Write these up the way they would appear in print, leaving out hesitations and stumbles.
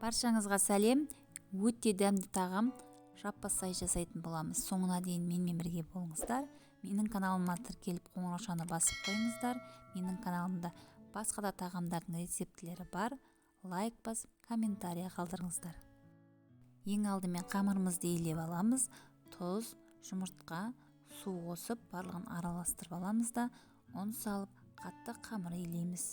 Баршаңызға сәлем. Өте дәмді тағам жаппасай жасайтын боламыз. Соңына дейін менімен бірге болыңыздар. Менің каналыма тіркеліп қоңыраушаны басып қойыңыздар. Менің каналымда басқа да тағамдардың рецептілері бар. Лайк басып, комментария қалдырыңыздар. Ең алдымен қамырымызды илеп аламыз. Тұз, жұмыртқа, су қосып барлығын араластырып аламыз да, ұн салып қатты қамыр илейміз.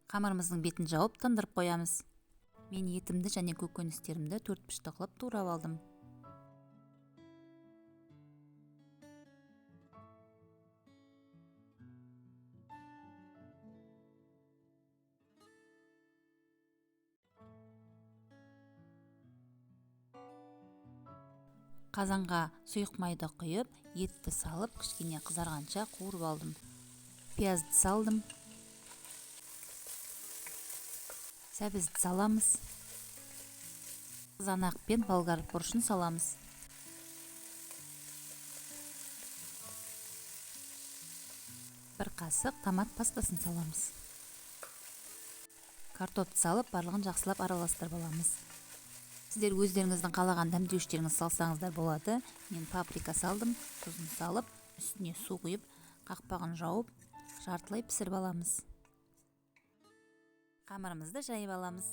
Қамырымыздың бетін жауып тындырып қоямыз. Мен етімді және көкөністерімді төрт пішті қылып турап алдым. Қазанға сұйық майды құйып, етті салып, кішкене қызарғанша қуырып алдым. Пиязды салдым. Сәбізді саламыз. Қызанақ пен болгар бұрышын саламыз. Бір қасық томат пастасын саламыз. Картопты салып, барлығын жақсылап араластырып аламыз. Сіздер өздеріңіздің қалаған дәмдеуіштеріңізді салсаңыздар болады. Мен паприка салдым, тұзын салып, үстіне су құйып, қақпағын жауып, жартылай пісіріп аламыз. Қамырымызды жайып аламыз.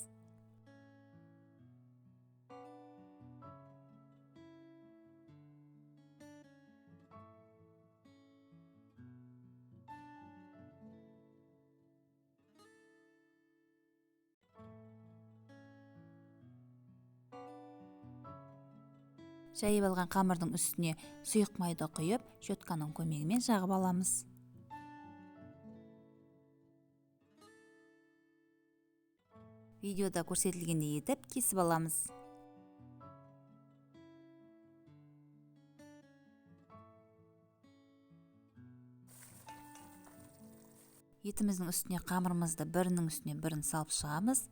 Жайып алған қамырдың үстіне сұйық майды құйып, щетканың көмегімен жағып аламыз. Видеода көрсетілгендей етіп кесіп аламыз. Етіміздің үстіне қамырымызды бірінің үстіне бірін салып шығамыз.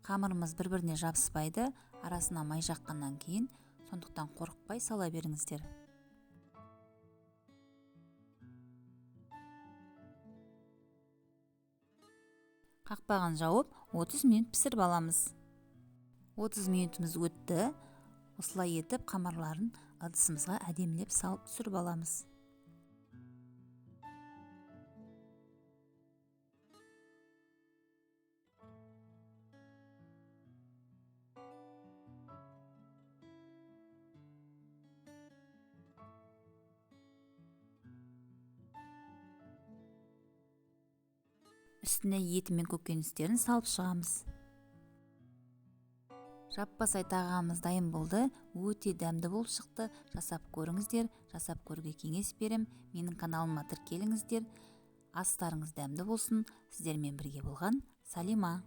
Қамырымыз бір-біріне жабыспайды, арасына май жаққаннан кейін, сондықтан қорықпай сала беріңіздер. Қақпағын жауып, 30 минут пісіріп аламыз. 30 минутымыз өтті. Осылай етіп қамырларын ыдысымызға әдемілеп салып түсіріп аламыз. Үстіне еті мен көкөністерін салып шығамыз. Жаппасай тағамымыз дайын болды. Өте дәмді болып шықты. Жасап көріңіздер, жасап көруге кеңес берем. Менің каналыма тіркеліңіздер. Астарыңыз дәмді болсын. Сіздермен бірге болған Салима.